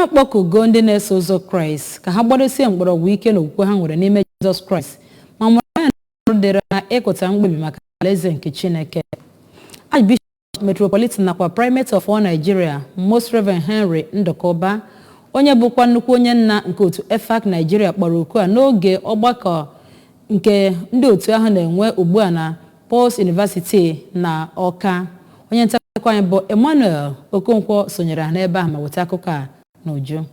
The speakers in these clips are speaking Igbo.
A kpọkugo ndị na-eso ụzọ Kraịst ka ha gbadosie mgbọrọgwụ ike n'okwukwe ha nwere n'ime Jizọs Kraịst ma mụrụ anya n'ọrụ dịrị ha ịkụta mkpebi maka alaeze nke Chineke. Archbishop Metropolitan nakwa Primate of all Nigeria, Most Reverend Henry Nduka, onye bụkwa nnukwu onye nna nke otu EFAC Nigeria, kpọrọ oku a n'oge ọgbakọ nke ndị otu ahụ na-enwe ugbu a na Paul's University na Ọka. Onye nta akụkọ anyị bụ Emmanuel Okonkwo sonyere ha n'ebe ahụ ma weta akụkọ a n'uju.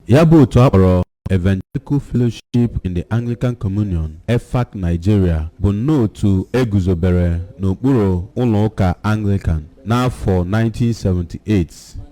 Ya bụ otu a kpọrọ Evangelical Fellowship in the Anglican Communion, EFAC Nigeria, bụ nnọọ otu eguzobere n'okpuru ụlọ ụka Anglican n'afọ 1978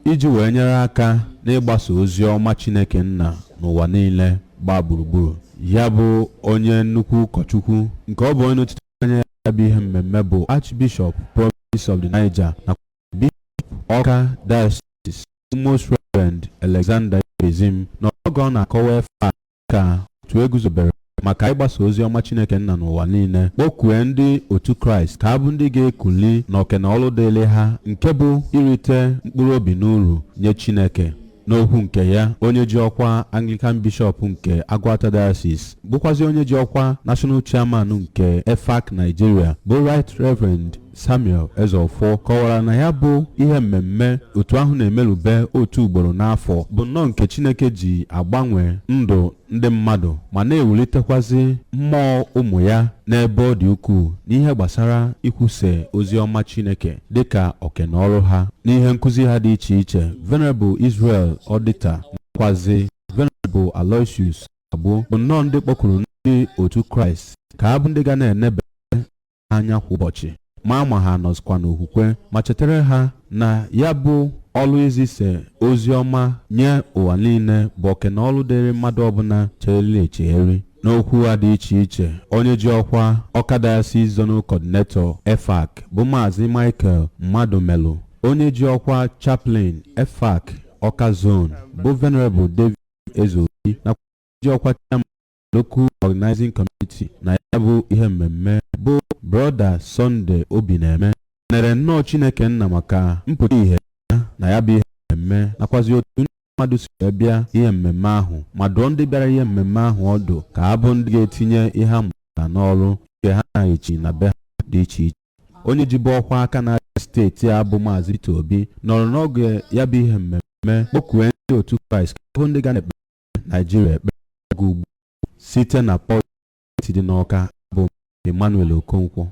iji wee nyere aka n'ịgbasa ozi ọma Chineke Nna n'ụwa niile gbaa gburugburu. Ya bụ onye nnukwu ụkọchukwu nke ọ bụ onye nọchite anya ya bụ ihe mmemme bụ Archbishop Province of the Niger na Bishop Awka Diocese, Most Reverend Alexander Ibezim, n'oge ọ na-akọwa EFAC ka otu eguzobere maka ịgbasa ozi ọma Chineke Nna n'ụwa niile, kpọkue ndị otu Kraịst ka abụ ndị ga-ekuli n'oke na ọrụ dịịrị ha, nke bụ irite mkpụrụ obi n'uru nye Chineke. N'okwu nke ya, onye ji ọkwa Anglican Bishop nke Agụata Diocese, bụkwazi onye ji ọkwa National Chairman nke EFAC Nigeria, bụ Right Reverend Samuel Ezeofor, kọwara na ya bụ ihe mmemme otu ahụ na-emerube otu ugboro n'afọ bụ nnọọ nke Chineke ji agbanwe ndụ ndị mmadụ ma na-ewulitekwazi mmụọ ụmụ ya n'ebe ọ dị ukwuu n'ihe gbasara ikwuse ozi ọma Chineke dịka okenọrụ ha. N'ihe nkụzi ha dị iche iche, Venerable Israel Odita nakwazi Venerable Aloysius Agbo bụ nnọọ ndị kpọkuru ndị otu Kraịst ka ha bụ ndị ga na-enebe anya kwa ụbọchị ma ha nọzikwa n'okwukwe, ma chetara ha na ya bụ ọrụ izise ozi ọma nye ụwa niile bụ oke na ọrụ dịrị mmadụ ọbụla cheriri echegheri. N'okwu ha dị iche iche, onye ji ọkwa Ọka Diocese Zonal Coordinator EFAC bụ Maazị Michael Mmadụmelụ, onye ji ọkwa Chaplain EFAC Ọka Zone bụ Venerable David Ezeobi, nakwa ji ọkwa Chairman Local Organizing Committee na ya bụ ihe mmemme bụ Brother Sunday Obi, na-eme nere nnọọ Chineke Nna maka mpụta ìhè ya na ya bụ ihe mmemme, nakwazi otu ndị mmadụ si wee bịa ihe mmemme ahụ, ma dụọ ndị bịara ihe mmemme ahụ ọdụ ka ha bụ ndị ga-etinye ihe ha mụtara n'ọrụ nke ha na-echi na be ha dị iche iche. Onye jibu ọkwa aka na-achị steeti a bụ Maazị Peter Obi nọrọ n'oge ya bụ ihe mmemme kpọkue ndị otu Kraịst ka bụ ndị ga na-ekpere Naijiria ekpere oge ugbu. Site na Port dị n'Ọka, bụ Emmanuel Okonkwo.